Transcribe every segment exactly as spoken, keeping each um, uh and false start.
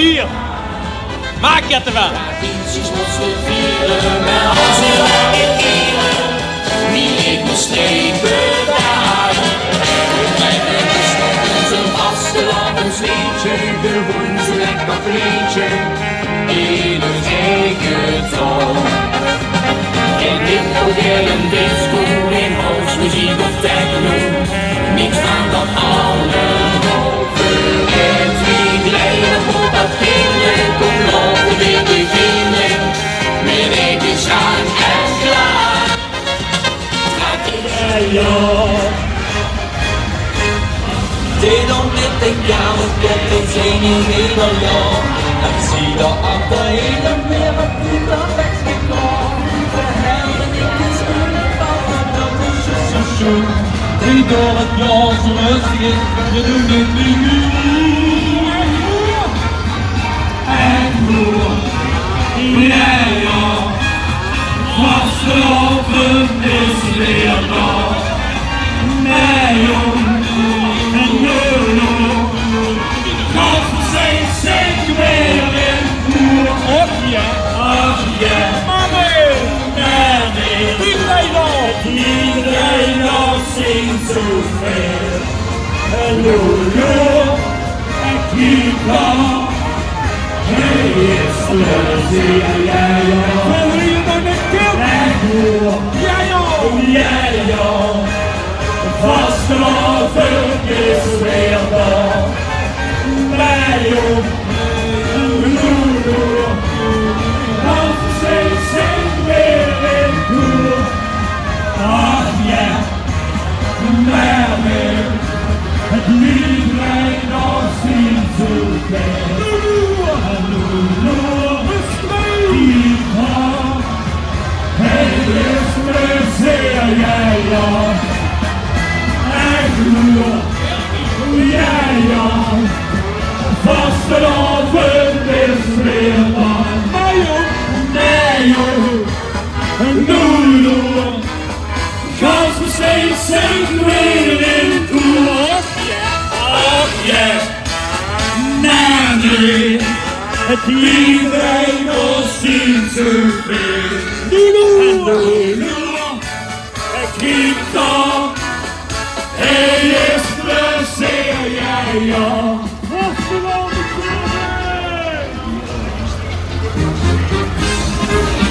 Vier. Maak 't ervan. Tradities mós se viere, mer es se lekker viere, wie ich me streep betale. Veer höbbe nog steeds e vastelaovesleedje, gewoen zoe lekker vleetje in ós eige taol. Gein hiphop, gein disco, gein housemuziek of techno. Niks van dat allemaol. Veer zeen blij dat kindere kómme lope, weer beginne. Mien eige sjang en klaar. Ja, ja. Dit dan mit de kamer, dat is ein in Nederland. En zie dao achter in de wereld, die dat echt geklaar. Veer höbbe niks kunnen pakken, dat is zo, zo, zo. Die door het jaar zo rustig is, we doen dit nu. En door, ja, ja. Vastelaovend is weer dao. Nae, jóng, en jolo. Gans steeds zeen weer in koer. Och ja. Och ja. Mame. Mame. Iedereen nog. Iedereen nog zingt zoeväöl. Jolo. En kiek dan. Hey, is plezeer, ja, ja. Van wie je dan een kind? Echt hoor. Ja, joh. Ja, joh. Vastelaovend is weer dao. Bij ons. Als steeds zeen weer in koer. Ach ja. Mame, het lief mij nog steeds zo ver. Lulu, Lulu, Lulu, Lulu. Het is plezeer, ja, ja. Echt, Lulu. Ja, ja. Vastelaovend is weer dao. Nae, jóng. Nae, jóng. Lulu, Lulu. Gans steeds zeen weer in koer. Och ja. Mame, het lief mij nog steeds zo ver. Lulu. Lulu. Kiek dan. Hey, is plezeer, ja, ja.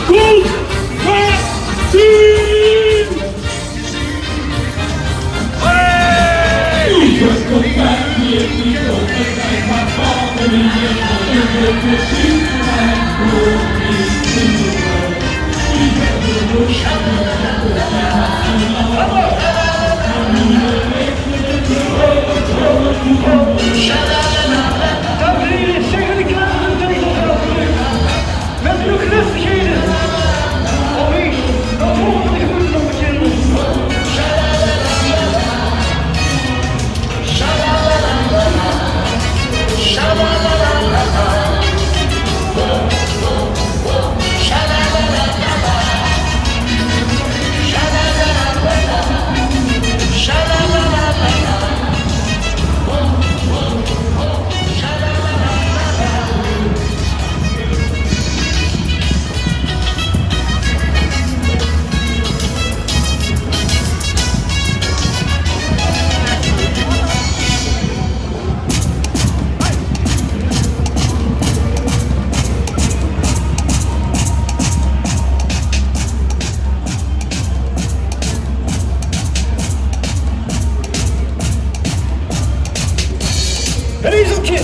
Goed, gezien! Hey! Dames en heren, zeg de klaar en de tafel. Met uw gerechtigheden. Alweer, dat horen we de groeten nog een keer. Riezeltje!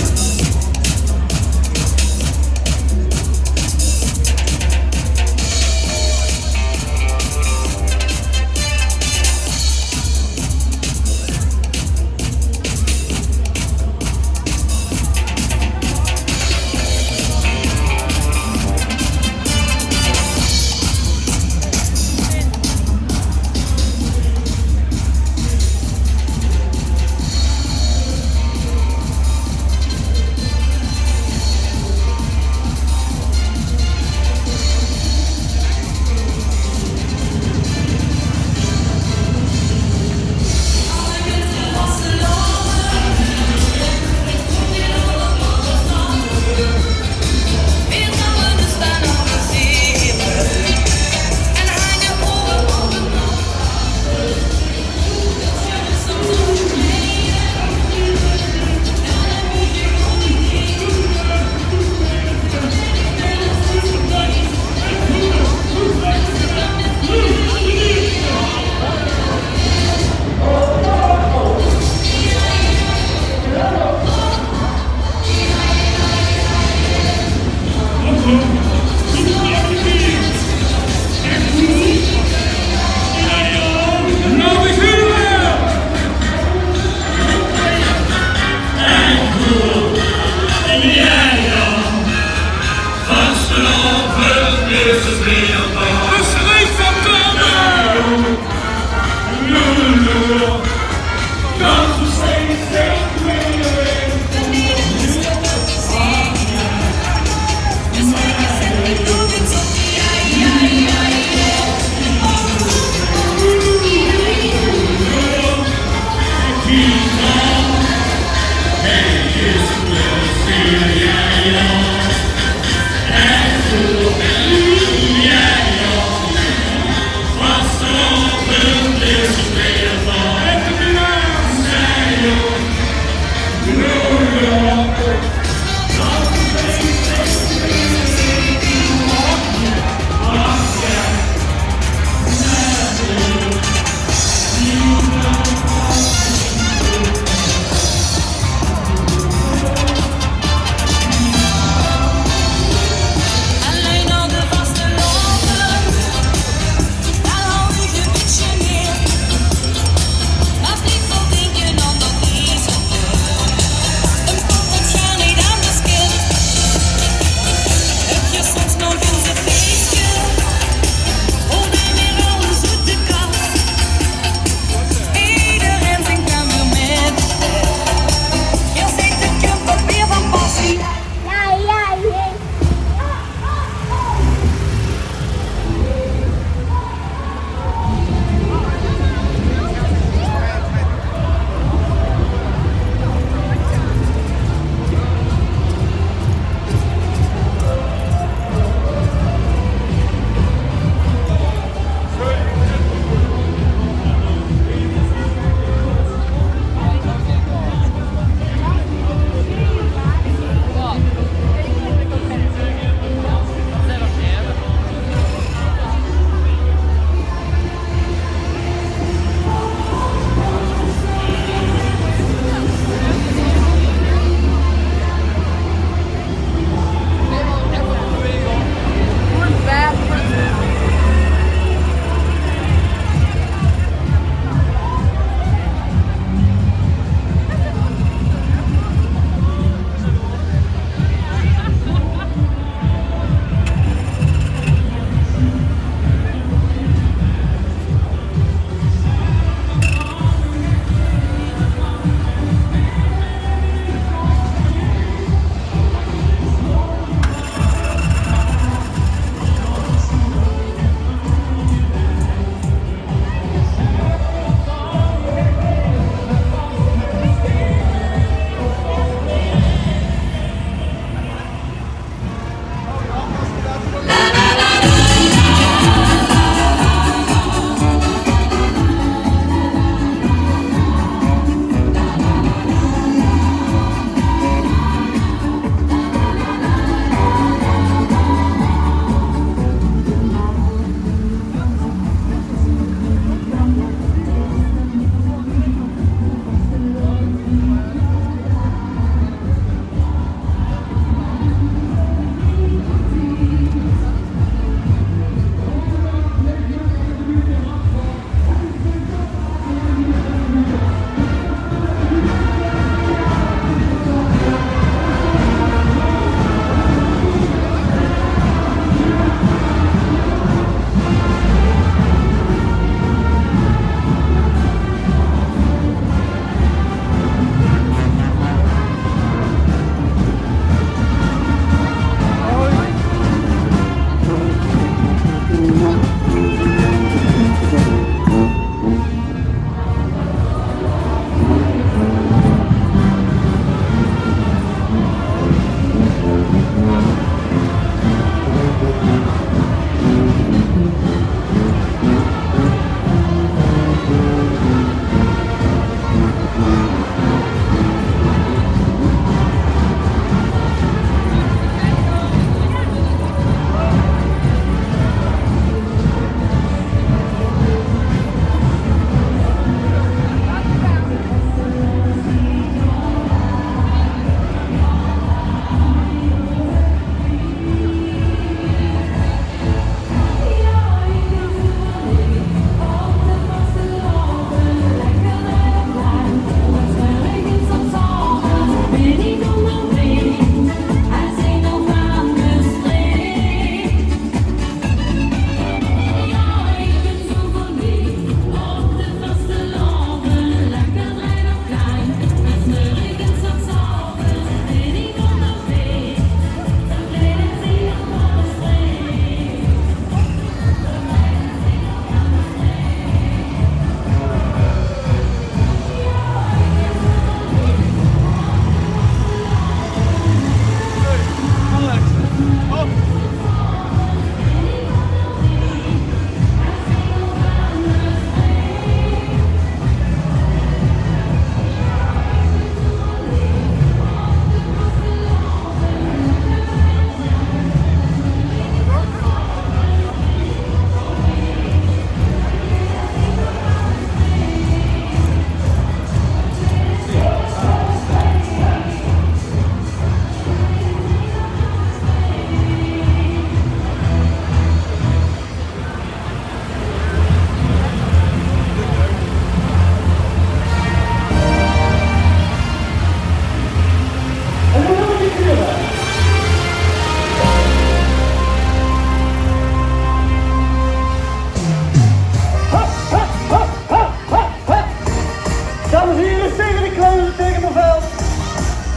Dames en hiere, steve de klauwen tege m'n vel.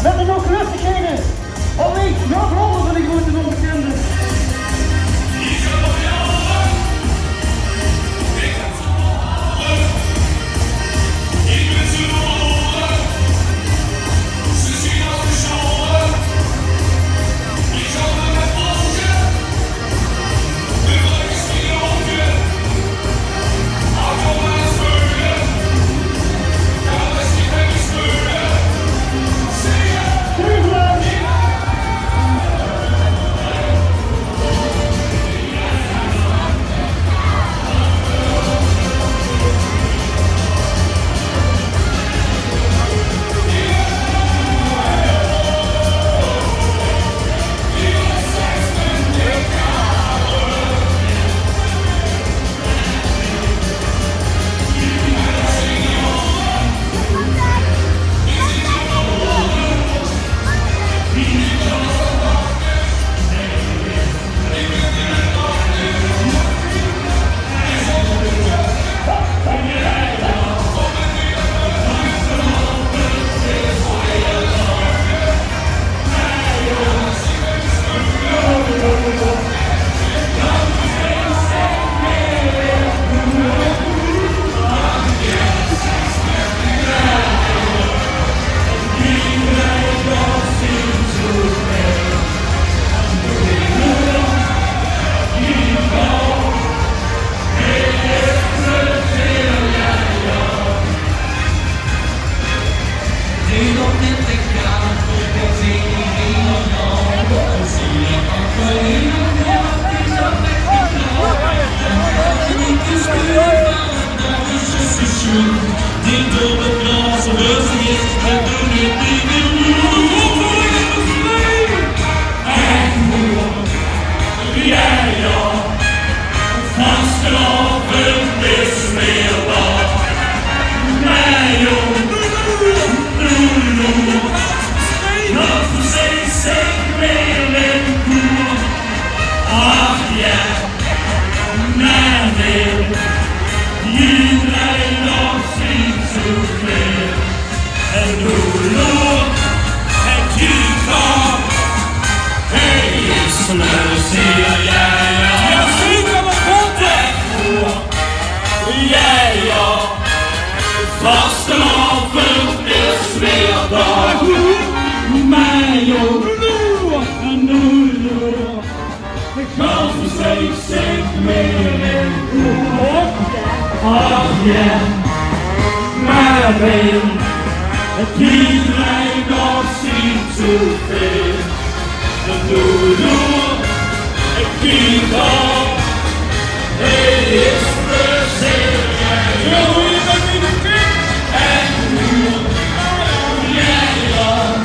Mit de nog lustigheden. Oh, ich, nog honderd van die groete onbekende. Ach jao, mien wil, jederein nog ziens zoeväöl. En noe loopt het hie van, hey, is leuk, jao, jao. Jao, zeker, wat komt er? Jao, jao, vastelaovend is weer dao. Mien wil, noe, noe, noe. Gans zeik zeik weer in koer. Ach jao, mien wil, het hie drejt nog ziens zoeväöl. En doe, doe, het hie drejt, het is plezeer. Jao, wie is det in de keuken? En doe, jao, jao.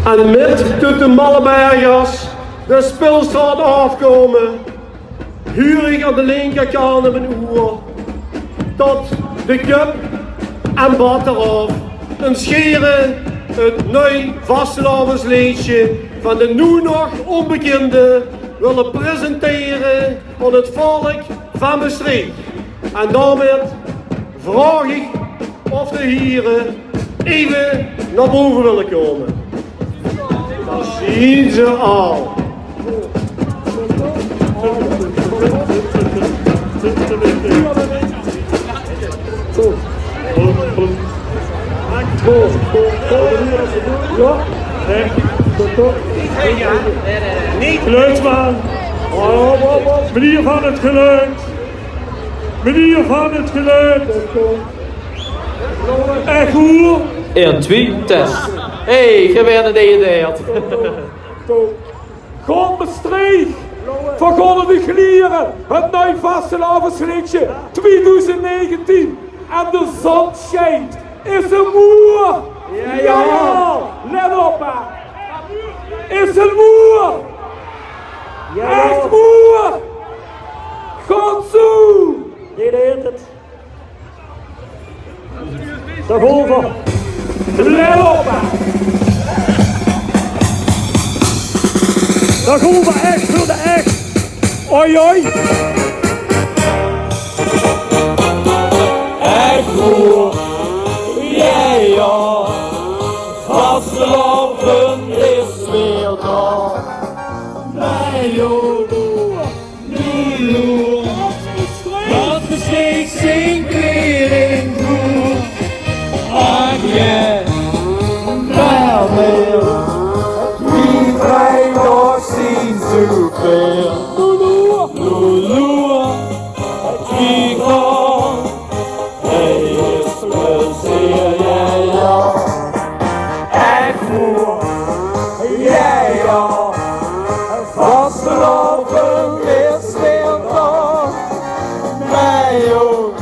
En mit tot de Mallebergers de Spilstraot aafkómme, huur ich aan de linkerkant in mien oer tot de Köp en Batteraof in Schiere 't nuuj vastelaovesleedsje van de noe nog ónbekinde wille presentere aan 't volk van Mestreech. En daomit vraog ich of de hiere effe nao bove wille kómme. Dao zien ze al. Jao. Geluidsman. Meneer van het geluid. Meneer van het geluid. Ech good? Ein, twie, test. Hey, geer waert in de ederhert. Gaon Mestreech, veer gaon de gliere, 't nuuj vastelaovesleedsje twieëdoezend negentien. En de zon sjijnt. Is 'r moe? Jao, jao. Let op, hè. Is 'r moe? Jao. Ech moe? Gaon zoe. Dit is 't. Dao gaon v'r. Let op, hè. Dao gaon v'r, ech veur de ech. Oi, oi. Ech good. Jao, jao. Vastelaovend is weer dao. Mei, jao. Loeloe, wat Mestreech zingk weer in koer. Ach jao, mer weer, die vrijdaag zien zoeväöl. Loeloe, loeloe, die gaon. Hey, is plezeer, jao, jao. Ech good, jao, jao. Vastelaovend is weer dao. Mei, jao,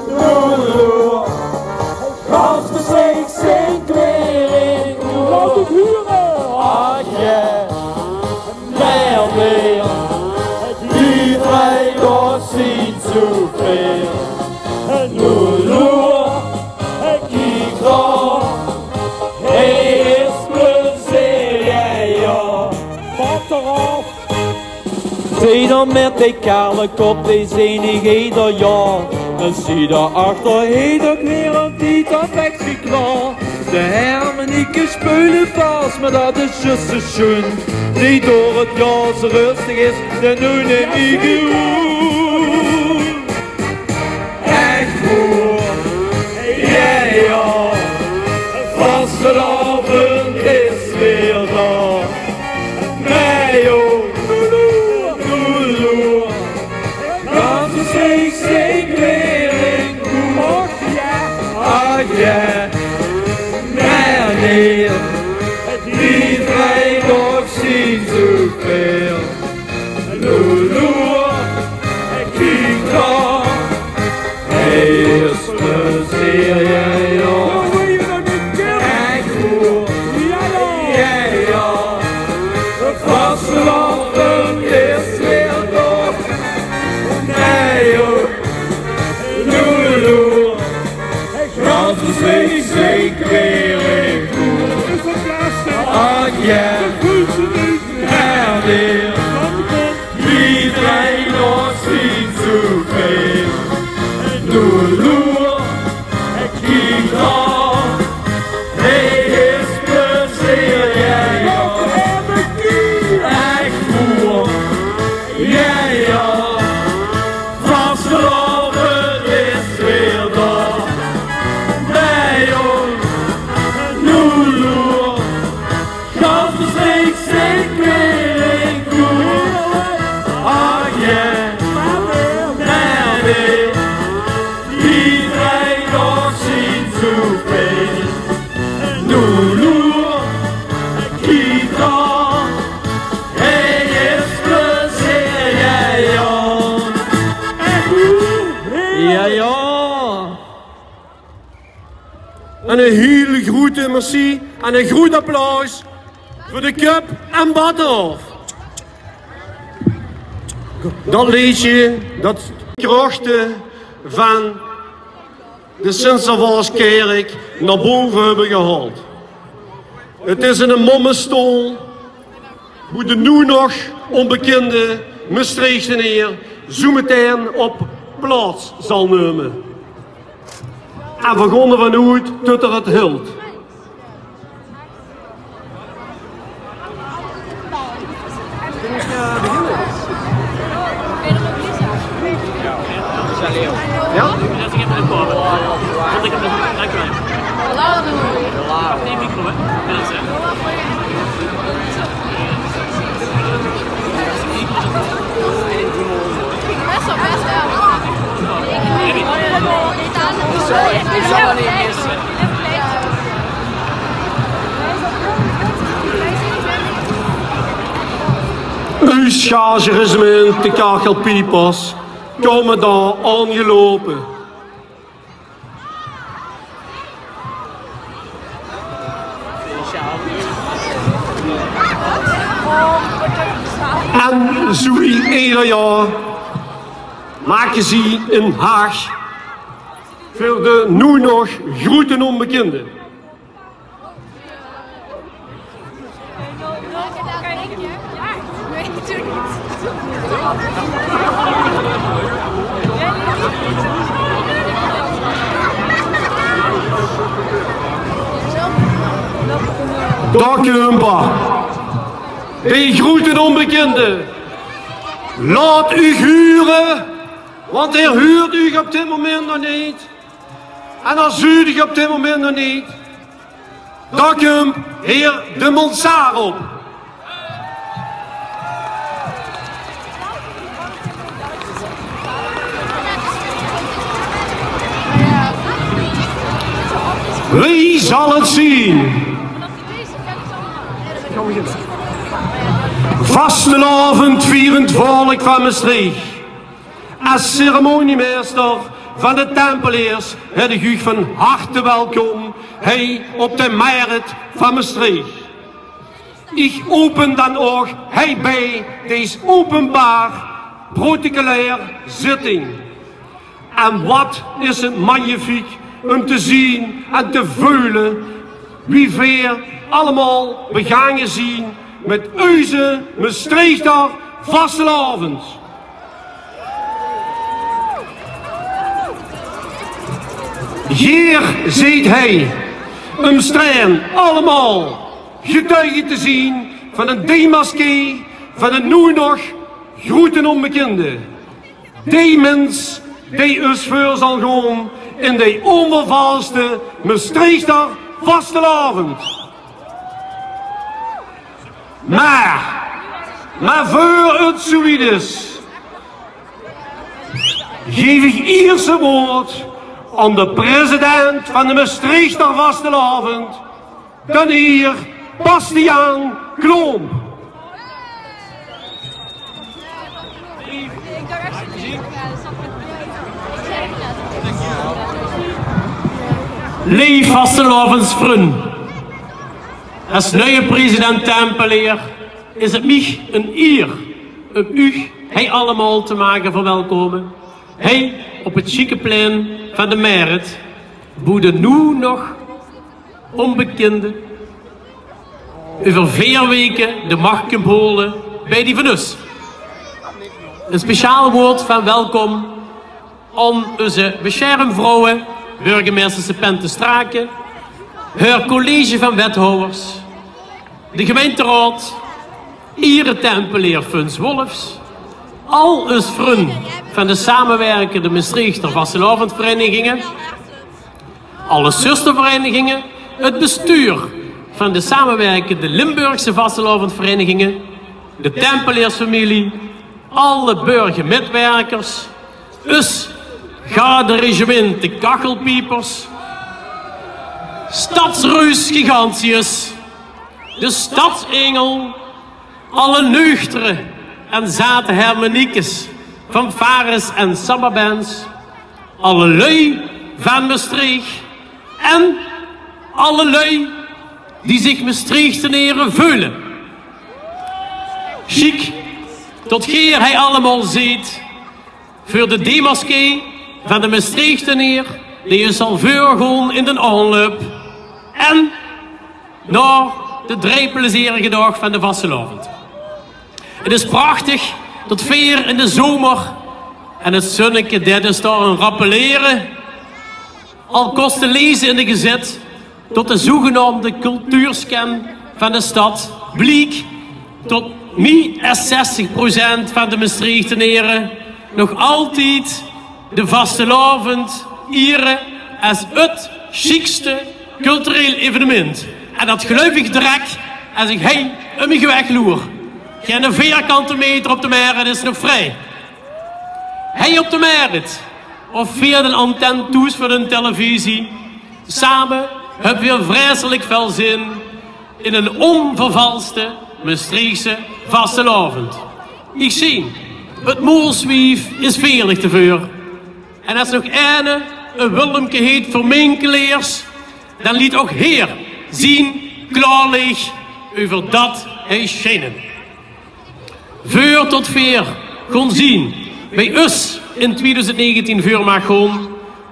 loeloe. Gans Mestreech zingk weer in koer. Laot 't hure. Ach jao. Mer weer, die vrijdaag zien zoeväöl. Loeloe, kiek dao. Hey, is plezeer, jao, jao. Batteraof. Dee dan mit de kale kop, dee zeen ich eder jaor. Dan zie dao achter eder kier ein tied op extra klaor. De hermeniekes speule vas, mer dat is zjus zoe sjoen. Die door 't jaor zoe rustig is, de noe neet mie gewoen. Ech good, jao, jao. Vastelaovend is weer dao. Mei, jao, loeloe. Gans Mestreech zingk weer in koer. Ach jao, mer weer, die vrijdaag zien zoeväöl. Loeloe, kiek dao. Hey, is plezeer, jao, jao. Ech good, jao, jao. Vastelaovend is weer dao. Mei, jao, loeloe. Gans Mestreech zingk weer in koer. Ach jao, mer weer, die vrijdaag zien zoeväöl. Loeloe, kiek dao. Hey, is plezeer, jao, jao. Ech good, jao, jao. Vastelaovend is weer dao. Mei, jao, En 'n hiel groete merci en 'n groet applaus veur de Cup en Battenhof. Dat leedje, dat krochte van de Sint-Servaoskèrk nao bove höbbe gehaold. 't Is 'ne mommestol boe de noe nog ónbekinde Mestreechteneer zoe metein op plaots zal numme. En veer gaon d'rvan oet tot 'r 't hilt. Uch sjaarsjeresmint, de Kachelpiepers, kómme dao aangeloupe. En zoe wie eder jaor make zie 'n haag veur de noe nog groete ónbekinde. Dao kump 'r. De groete ónbekinde. Laot uch hure, want heer huurt uch op dit moment nog neet. En heer zuut uch op dit moment nog neet. Dao kump heer de Monsaro. Wie zal 't zien? Vastelaovendvierend volk van Mestreech. Es ceremoniemeister van de Tempeleers heit ich uch van harte welkom hei op de Merret van Mestreech. Ich open dan ouch heibij dees openbaar protocolair zitting. En wat is 't magnifiek um te zien en te veule wie veer allemaol begaange zien mit euze Mestreechter vastelaovend. Geer zeet hei, um straks allemaol getuige te zien van 'n démasqué van 'n noe nog groeten ónbekinde. Dee mins dee us veur zal gaon in dee ónvervalste Mestreechter vastelaovend. Mer, mer veur 't zoe wied is, geef ich iers 't woord aan de president van de Mestreechter vastelaovend, den heer Bastiaan Kloomp. Leef vastelaovesvrun, es nuie president Tempeleer is 't mich 'n ier um uch hei allemaol te mage verwelkome, hei op 't sjieke plein van de Merret, boe de noe nog ónbekinde euver veer weke de mach kump hole bij die van us. E speciaal woord van welkom aan euze besjermvrouwe, burgemeisterse Pen te Strake, häör college van wethouwers, de gemeinteraod, ieretempeleer Fons Wolfs, al us vrun van de samewirkende Mestreechter vastelaovendvereiniginge, alle zustervereiniginge, 't bestuur van de samewirkende Limburgse vastelaovendvereiniginge, de Tempeleersfamilie, alle burgermitwerkers, us garderegiment de Kachelpiepers, stadsreus Gigantius, de stadsengel, alle neuchtere en zate hermeniekes, fanfares en sambabands, alle lui van Mestreech en Alle lui die zich Mestreechteneer veule. Sjiek tot geer hei allemaol zeet veur de demasqué vaan de Mestreechteneer, dee us zal veurgoon in d'n aonlöp en nao de drei plezerige daog vaan de vastelaovend. 't Is prachtig tot veer in de zomer, en 't zunneke deit us dao-in rappelere, al kóste leze in de gezèt tot de zoegenaomde cultuurscan vaan de stad bleek tot mie es zestig procent vaan de Mestreechtenere nog altied de vastelaovend iere es 't sjiekste cultureel evenemint. En dat geluif iech drek es iech hei um miech weg loer. Geine veerkante meter op de Merret is nog vrij. Hei op de Merret of via d'n antenn thoes veur d'n televisie, same höbbe veer vreiselek väöl zin in 'nen onvervalste Mestreechse vastelaovend. Iech zeen, 't Mooswief is veerdig deveur. En es nog eine e wullemke heet veur Minkeleers, daan leet ouch heer zien klaorleech euver dat hei sjijne. Veur tot veer goon zien wee us in twieëdoezend negentien veur maag goon,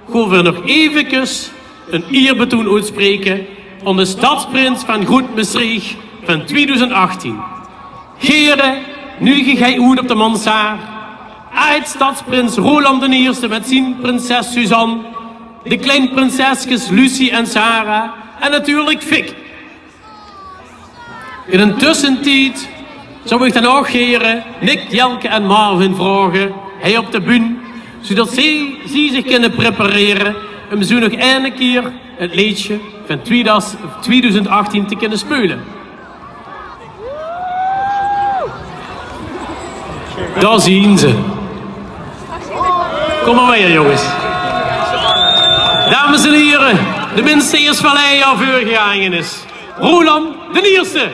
goon veer nog evekes 'n ierbetoen oetspreke aon de stadsprins vaan Groet Mestreech vaan twieëdoezend achttien. Gere nuuedig iech hei oet op de manszaal: aajd-stadsprins Roeland d'n Ierste mèt zien prinses Suzanne, de klein prinseskes Lucie en Sarah en natuurlek Fik. In d'n tössentied zouw iech daan ouch gere Nick, Jelke en Marvin vraoge hei op de bühn, zoetot zie, zie ziech kinne preparere um zoe nog eine kier 't leedsje vaan twieëdoezend achttien te kinne speule. Dao zien ze. Kom mer mèt, jonges. Dames en hiere, de mins dee us veur veurgegaange is. Roeland d'n Ierste.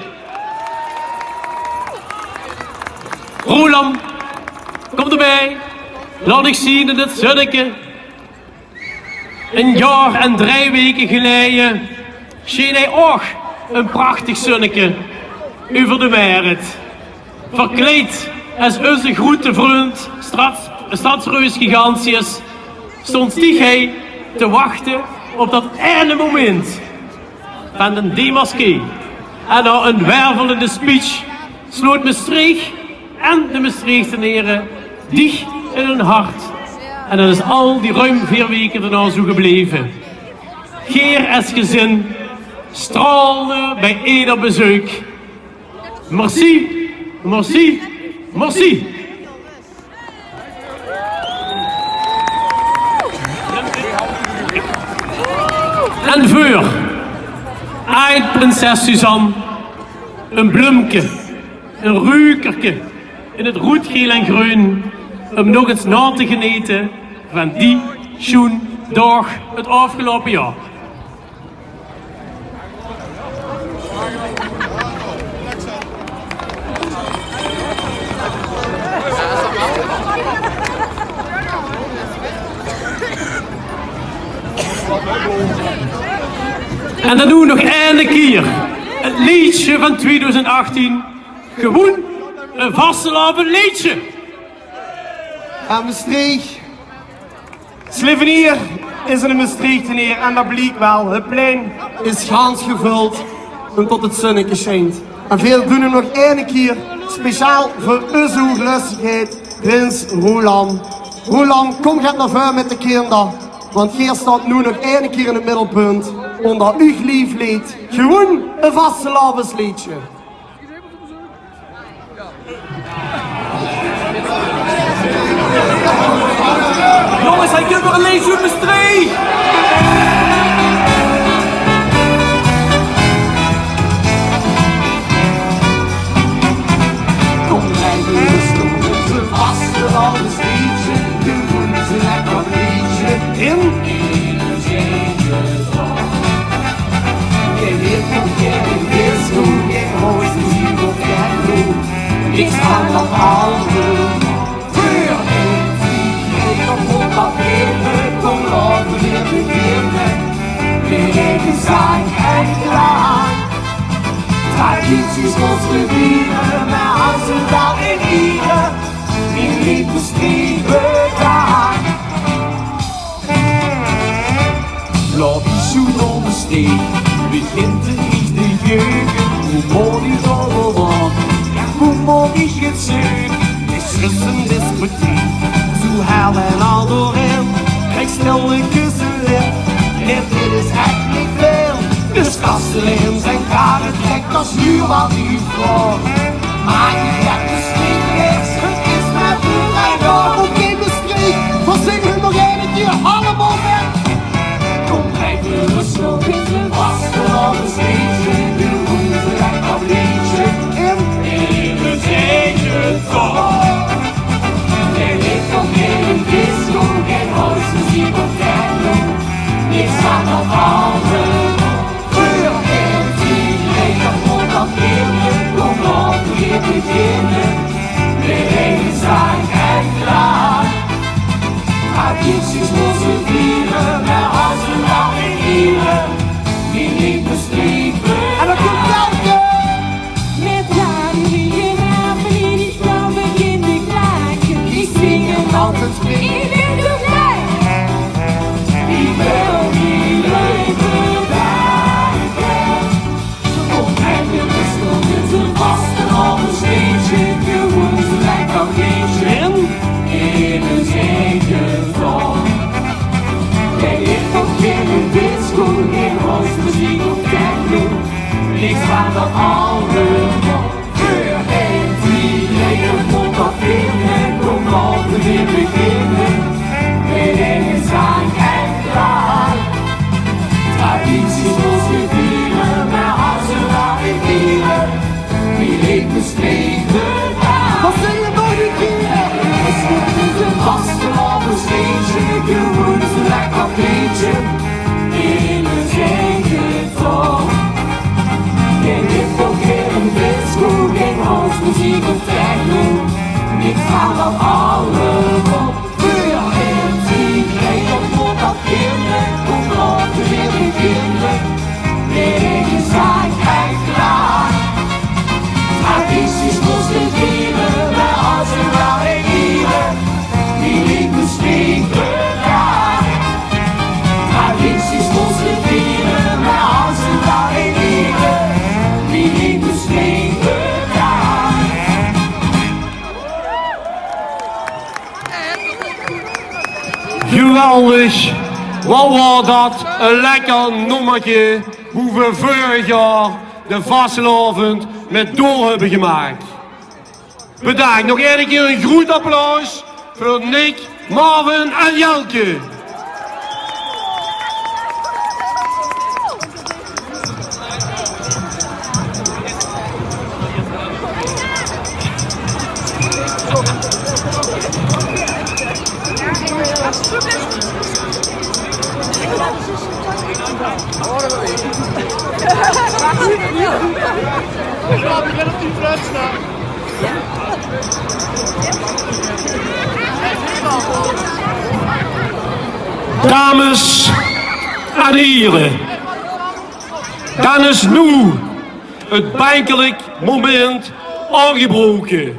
Roeland, kom debij. Laot iech zien in 't zunneke. E jaor en drei weke geleie sjeen hei ouch e prachtig zunneke euver de Merret. Verkleid es eus groete vrund, stads-, stadsreus Gigantius, stoonts diech hei te wachte op dat eine momint vaan d'n demasqué. En nao 'n wervelende speech sloot Mestreech en de Mestreechtenere diech in hun hart. En dat is al die ruim veer weke daonao zoe gebleve. Geer es gezin straolde bij eder bezeuk. Merci, merci, merci. En veur aajd-prinses Suzanne e blumke, e ruukerke in 't roed, geel en greun, um nog ins nao te genete vaan die sjoen daog 't aofgeloupe jaor. En daan noe nog eine kier 't leedsje vaan twieëdoezend achttien. Gewoen e vastelaovendleedsje. Aon Mestreech. Slevenier is 'ne Mestreechteneer en dat bleek wel. 't Plein is gans gevöld umtot 't zunneke sjijnt. En veer doen 'm nog eine kier speciaal veur eus hoeglöstegheid, prins Roeland. Roeland, kom get nao veur mèt de kinder, want geer stoont noe nog eine kier in 't middelpunt. Oonder uuch leef leed, gewoen e vastelaovesleedsje. Jonges, hei kump 'r, e leedsje oet Mestreech. Kom, hei, dus, kom, vastelaovesleedsje, doe voels 'm lekker leedsje in. Kindjes mós viere, mer as ze dao in iere, die liep de streep daan. Laot die zoe dóndersteek, begint 't neet te jeuke. Hoe mót die dao waal aan? Jao, hoe mót die 't zeuke? Is Russen discotheek, zoe hel en al doorin. Krijg stillekes de lip, dit is echt neet väöl. Dus kastelein zien kare trek, dat is noe waal die vraog. Mer je hebt de streek is, 't is mer veur drei daog. Oké, de streek, veer zinge nog eine kier allemaol mit. Kom, krijg de rust nog in de vastelaovesleedje, de roem gelijk dat leedje. In, in het eentje toch. En ik kom in een disco, geen house muziek of techno. Niks aan de hand. Veur in die lekker mond dat kindje, kom op, weer beginne. Weer eens aan en klaar. Tradities mós viere, mer as ze dao in iere, die liep de streep daan. En dan komt Elke! Mit Daniel in de ramen in die vrouw beginnen klagen. Die zingen altijd mee. Ik ben zo blij. Die wil die leuke dagen. Kom, en de rest komt in zijn vastelaovesleedje. Gewoon zo lekker leedje. In een zeker vorm. Bij dit ook geen disco, geen house muziek of techno. Niks aan de hand. Veur in die lekker mond dat kindje, kom, laot weer beginne. Weer eens aan en klaar. Tradities mós viere, mer as ze dao in iere, die liep de streep daan. Wat zingen we nog een keer? Is het een vastelaovesleedje, gewoon zo lekker leedje. In een zeker vorm. Geen hip-hop, geen disco, geen house muziek of techno. Niks aan de hand. Veur in die lekker mond dat kindje, kom, laot weer beginne. Weer eens aan en klaar. Tradities mós viere, mer as ze dao in iere, die liep de streep daan. Tradities mós viere, mer as ze dao in iere, die liep de streep daan. Geweldig. Wat waor dat e lekker nómmerke, wie veer veurig jaor de vastelaovend mit door höbbe gemaak. Bedaank. Nog eine kier e groet applaus veur Nick, Marvin en Jelke. Dames en hiere, dan is noe 't benkelik moment aangebroke.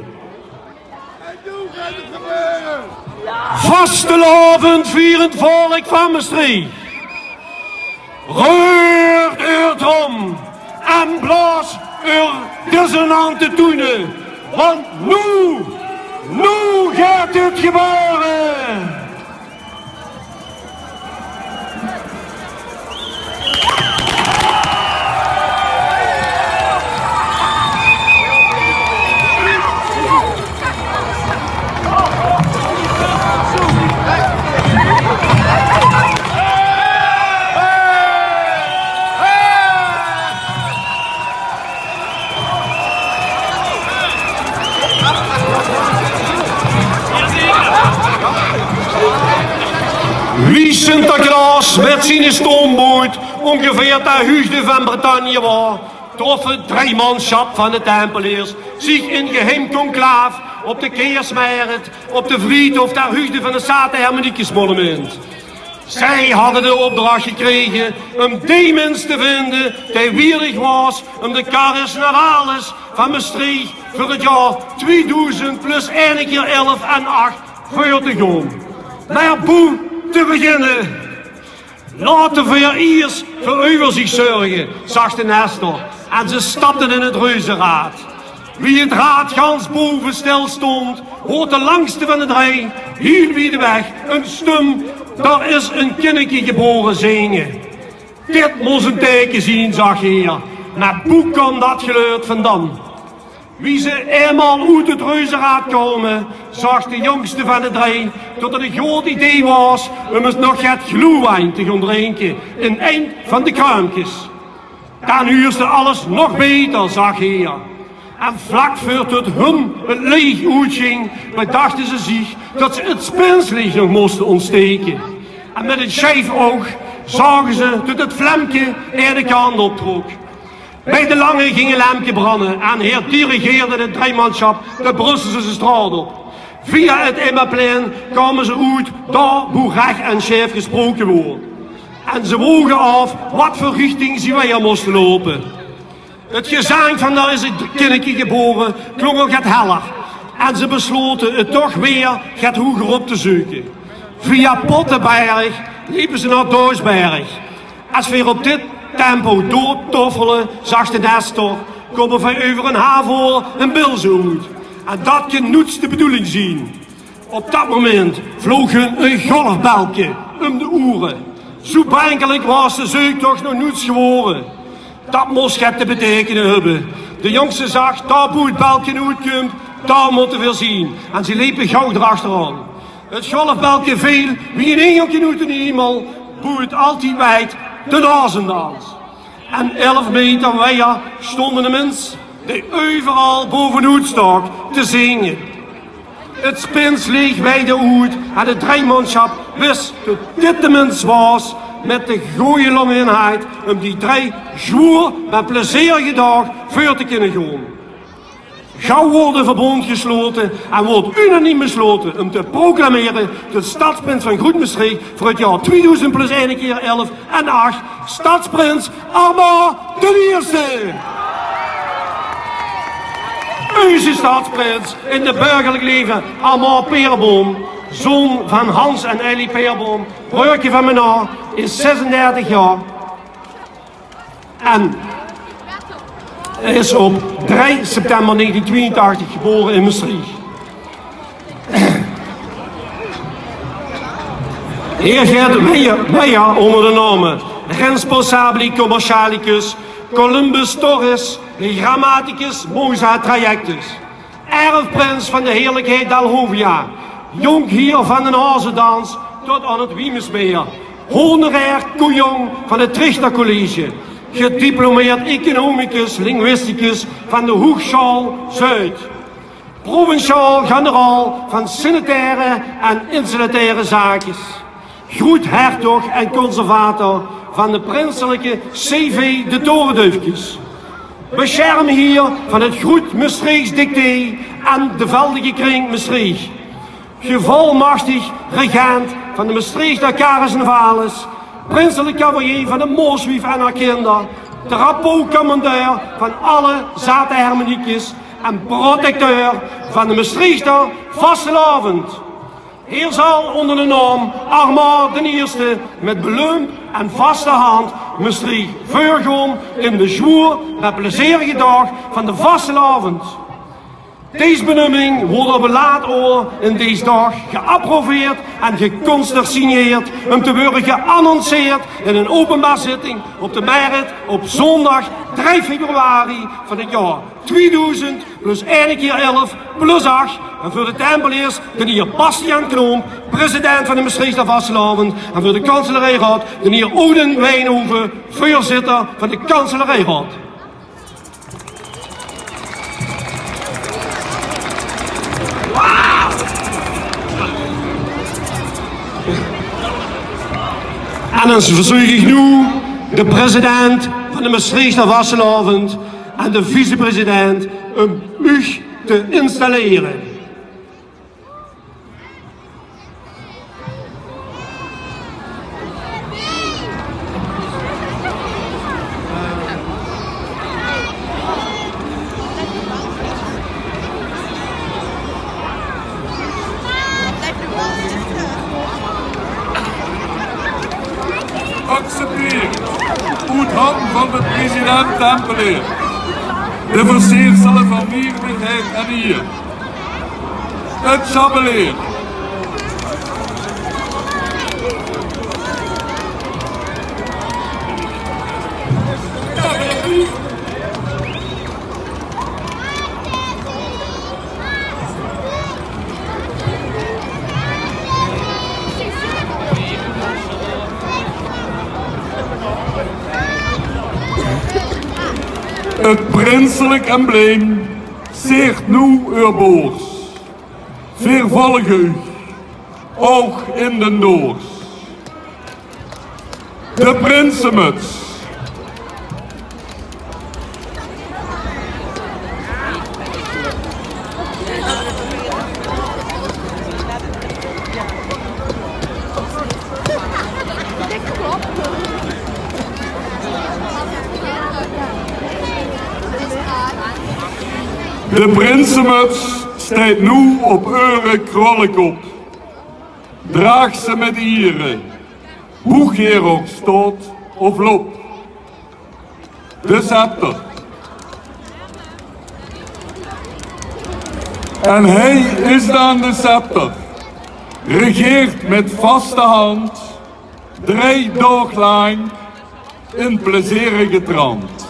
Vastelaovendvierend volk van Mestreech. Reurt eur trom en blaos eur dissonante toene, want noe, noe geit 't gebeure. Wie Sinterklaos mit zien stoomboot óngeveer ter huugde van Bretagne waor, trof 't dreimanssjap van de Tempeleers zich in geheim conclaaf op de Keersmert op de Vriethof ter huugde van 't Sate Hermeniekesmonument. Zij hadde de opdracht gekrege um dee mins te vinde dee wierdig waas um de Carnavalles van Mestreech veur 't jaor tweedoezend plus eine kier elf en ach veur te goon. Mer boe te beginne? Laote veer iers veur euverziech zörge, zag de Nestor, en ze stapde in 't reuzeraad. Wie 't raad gans bove stil stond, hoort de langste van de drei hiel wied weg 'n stum: "Dao is 'n kinneke gebore," zinge. "Dit mós 'n teike zien," zag heer, "mer boe kan dat geluid vandan?" Wie ze einmaol oet 't reuzeraad koume, zag de jóngste van de drei tot 't 'n good idee waas um ins nog get glühwein te goon drinke in ein van de kruimkes. "Dan huurste alles nog beter," zag heer. En vlak veurtot hun 't leech oetging, bedachte ze ziech tot ze 't spinsleech nog móste ontsteke. En mit 'n sjeif oug zage ze tot 't vlemke eine kant op trok. Bij de lange ging e lempke branne en heer dirigeerde 't dreimansjap de Brusselse straot op. Via 't Emmaplein koume ze oet dao boe rech en sjeif gesproke woort. En ze woge aof wat veur richting ze wijer móste loupe. 't Gezaank van "Dao is 'n kinneke gebore" klonk al get heller. En ze beslote 't toch weer get hoeger op te zeuke. Via Pottenberg lepe ze nao Doesberg. "Es veer op dit tempo doortoffele," zag de Nestor, "koume veer euver 'n haaf oor in Bilze oet. En dat kin noets de bedoeling zien." Op dat moment vloog hun e golfbelke um de oere. Zoe brenkelik waas de zeuktoch nog noets gewore. Dat mós get te beteikene höbbe. De jóngste zag: "Dao boe 't belke oetkump, dao mótte veer zien." En ze lepe gauw d'rachteraan. 't Golfbelke veel wie 'n ingelke oet d'n hiemel, boe 't altied weit, de Nazendans. En elf meter wijer stóng 'ne mins dee euveral bovenoet staok te zinge. 't Spinsleech weide oet en 't dreimansjap wis tot dit de mins waas mit de gooje lónge in haet um die drei zwoer mer plezierige daog veur te kinne goon. Gauw woort e verbónd geslote en woort unaniem beslote um te proclamere tot stadsprins van Groet Mestreech veur 't jaor tweedoezend plus eine kier elf en ach, stadsprins Armand d'n Ierste. Euze stadsprins in 't burgerlik leve, Armand Peerboom, zoon van Hans en Elly Peerboom, breurke van mien na, is zesendertig jaor. En is op drei september negentien tweeëntachtig gebore in Mestreech. Heer geit wijer, wijer ónger de naome Responsabilis Commercialicus, Columbus Torres, de Grammaticus Mozart Trajectus. Erfprins van de heerlikheid Delhovia, jónkheer van d'n Hazendans tot aan 't Wiemersmeer, honorair kojóng van 't Trichter College, gediplomeerd economicus linguisticus van de Hoegsjaol Zuid, provinciaal generaal van sanitaire en insulaitaire zaakjes, groethertog en conservator van de prinselike C V de Torenduifkes, besjermheer van 't Groet Mestreechs Dictee en de Veldige Kring Mestreech, gevolmachtig regent van de Mestreechter Carnavalles, prinselik cavalier van de Mooswief en häör kinder, drapeau-commandeur van alle zate hermeniekes en protecteur van de Mestreechter vastelaovend. Heer zal ónger de naom Armand d'n Ierste mit beleump en vaste hand Mestreech veurgoon in de zwoer mer plezierige daog van de vastelaovend. Dees benumming woort op e laat oor in dees daog geapprouveerd en geconsigneerd um te weure geannonceerd in 'n openbaar zitting op de Merret op zóndag drei februari van 't jaor tweedoezend plus eine kier elf plus ach, en veur de Tempeleers d'n heer Bastiaan Knoomp, president van de Mestreechter vastelaovend, en veur de kanselerijraod d'n heer Odin Wijnhoven, veurzitter van de kanselerijraod. En dan verzeuk ich noe de president van de Mestreechter vastelaovend en de vicepresident um uch te installere. Van de president Tempeleer. De versiersele van Mierlichheid en hier. Het Chapeleer. Het prinselik embleem seert noe eur boors. Veer volge uch, ouch in den doors. De prinsemuts. De prinsemuts steit noe op eure krollekop. Draag ze mit iere, boe geer ouch stoot of lop. De scepter. En hie is dan de scepter. Regeert mit vaste hand, drei daog laank, in plezerige trant.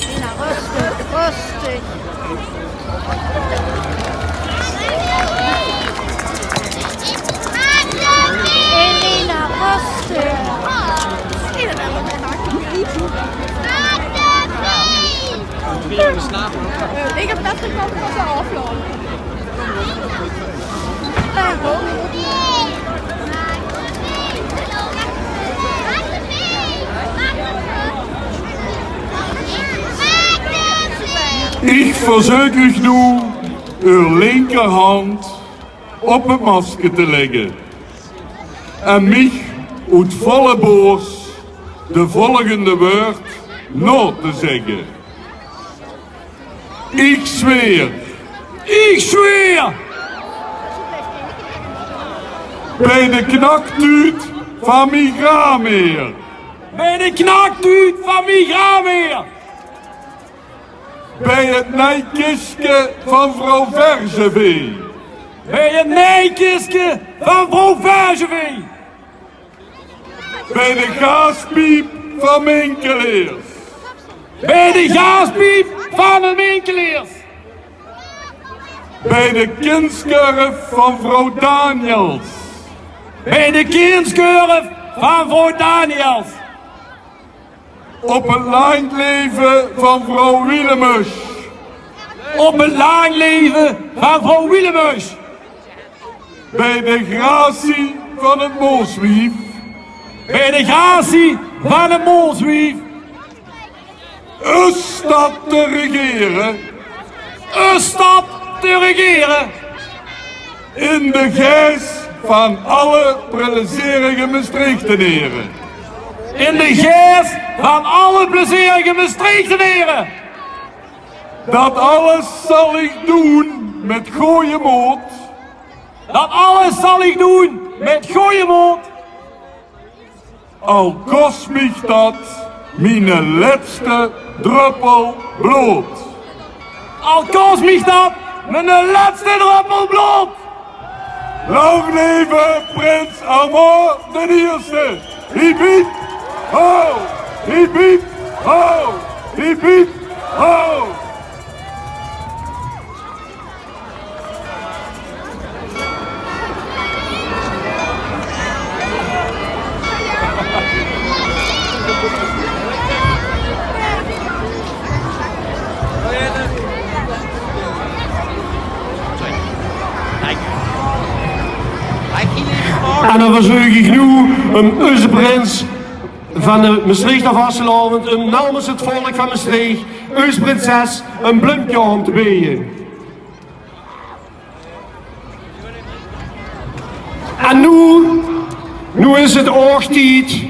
Elena, rustig, rustig. Elena, rustig. Ik heb net gekookt van de afloop. Ich verzeuk uch noe eur linkerhand op het masker te lègke en mich oet volle boors de volgende wäörd nao te zègke. Ich zweer. Ich zweer. Bij de knaktuut van mien graamheer. Bij de knaktuut van mien graamheer. Bij het neikistke van vrouw Vergevee. Bij het neikistke van vrouw Vergevee. Bij de gaaspiep van Minkeleers. Bij de gaaspiep van de Minkeleers. Bij de kindskurf van vrouw Daniels. Bij de kindskurf van vrouw Daniels. Op het laank leve van vrouw Wielemus. Op het laank leve van vrouw Wielemus. Bij de gratie van het Mooswief. Bij de gratie van het Mooswief. Us stad te regere. Us stad te regere. In de geis van alle plezerige Mestreechtenere. In de geis van alle plezerige Mestreechtenere. Dat alles zal ich doen mit gooje mood. Dat alles zal ich doen mit gooje mood. Al kos mich dat miene lètste dröppel blood. Al kos mich dat miene lètste dröppel blood. Lang leve prins Armand d'n Ierste. Hiep, hiep, ho! Hiep, hiep, ho! Hiep, hiep, ho! En dan verzeuk ich noe um eus prins van de Mestreechter vastelaovend, um namens het volk van Mestreech, eus prinses, ein bleumke aan te beje. En noe, noe is het ouch tied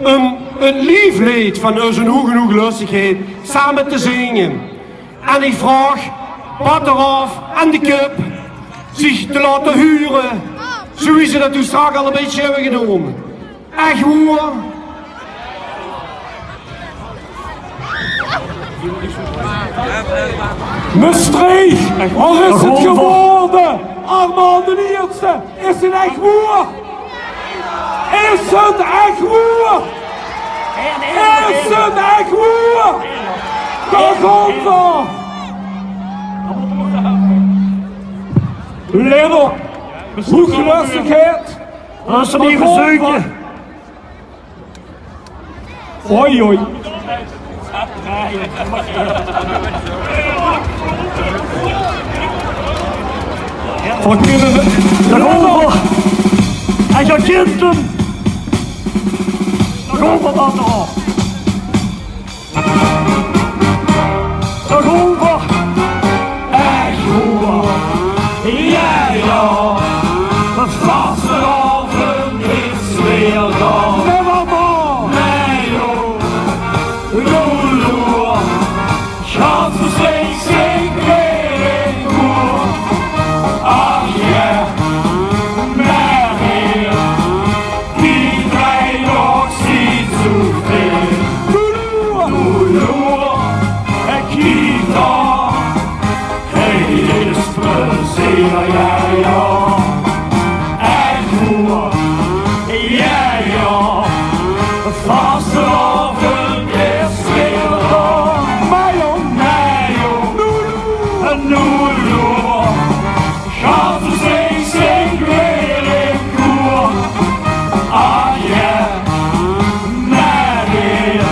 um het liefleed van eus hoegehoeglöstigheid same te zinge. En ich vraog Patteraof en de Kup zich te laote hure, zoewie ze dat toen straks al ein bietje höbbe gedaon. Ech woer? Mestreech, waat is 't gewore? Armand d'n Ierste, is 't ech woer? Is 't ech woer? Is 't ech woer? Dao kómme v'r. Lero, hoeglöstegheid. Dao kómme v'r. Oei, oei. Waat kómme v'r? Dao kómme v'r. En geer kint 'm. Dao kómme v'r, Batteraof. Dao kómme v'r. Ech woer. Jao, jao. Vastelaovend is weer dao. Nevermore. Nae, joh. Loer, loer. Gans Mestreech zit weer in koer. Ach jao, mer heer, die drejt nog steeds zoeväöl. Loer, loer, kiek dao. Hie is plezeer, jao, jao. Ech woer, jao, jao. Vastelaovend is weer dao. Mer jóng, mer jóng, noe, noe, noe, noe. Gans Mestreech zit weer in koer. Ach jao, mer heer,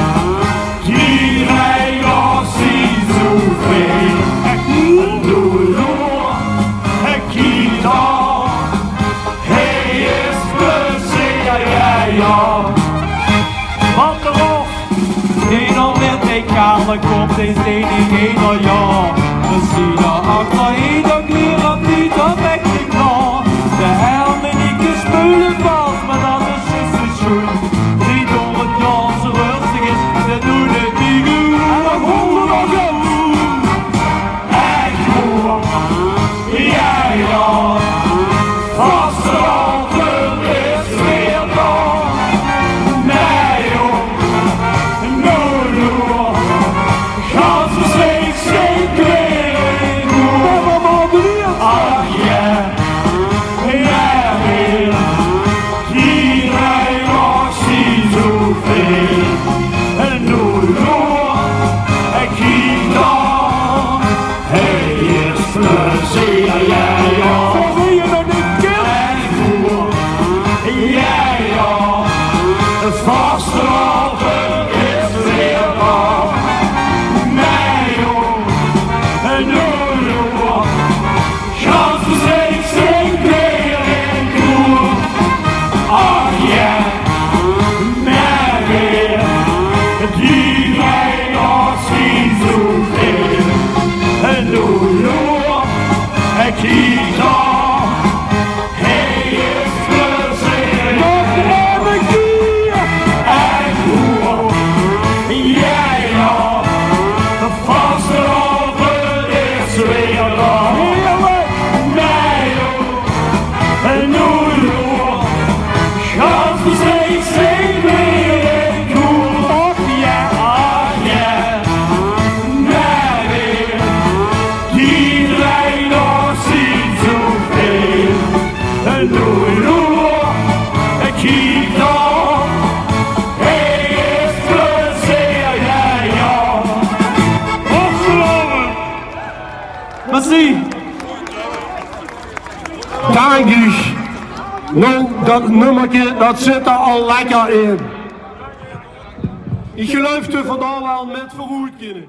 die drejt nog steeds zoeväöl. Loer, loer, kiek dao. Hie is plezeer, jao, jao. Batteraof, dee dao mit de kale kop, dee zeen ich eder jaor. Mesjien dao achter in de klier, die dao weg die klaor. De hermenieke speule vals, mer dat is zjus zoe sjoen. Die door 't jaor zoe rustig is, dat doet 't neet good. En dan kómme v'r nog ins. Ech woer, jao, jao. Vastelaovend is weer dao. Nae, jóng, noe, noe. Gans Mestreech zit weer in koer. Ach jao, nae, die drejt nog steeds zoeväöl. En noe, noe, kiek dao. Hie is plezeer, jao, jao. Ech woer, jao, jao. Vastelaovend is weer dao. Nae, jóng, noe, noe. Gans Mestreech zit weer in koer. Ach jao, mer heer, die drejt nog steeds zoeväöl. En noe, noe, kiek dao. Hie is plezeer. Nog eine kier. Ech woer, jao, jao. Vastelaovend is weer dao. Heerlijk. Nae, jóng, noe, noe. Gans Mestreech zit weer in koer. Och jao, ach jao, mer weer. Die drejt nog steeds zoeväöl. En noe, noe, kiek dao. Hie is plezeer, jao, jao. Opgenaome. Merci. Dank uch. Nou, dat nummerke, dat zit d'r al lekker in. Ich geluif dat v'r dao waal mit veuroet kinne.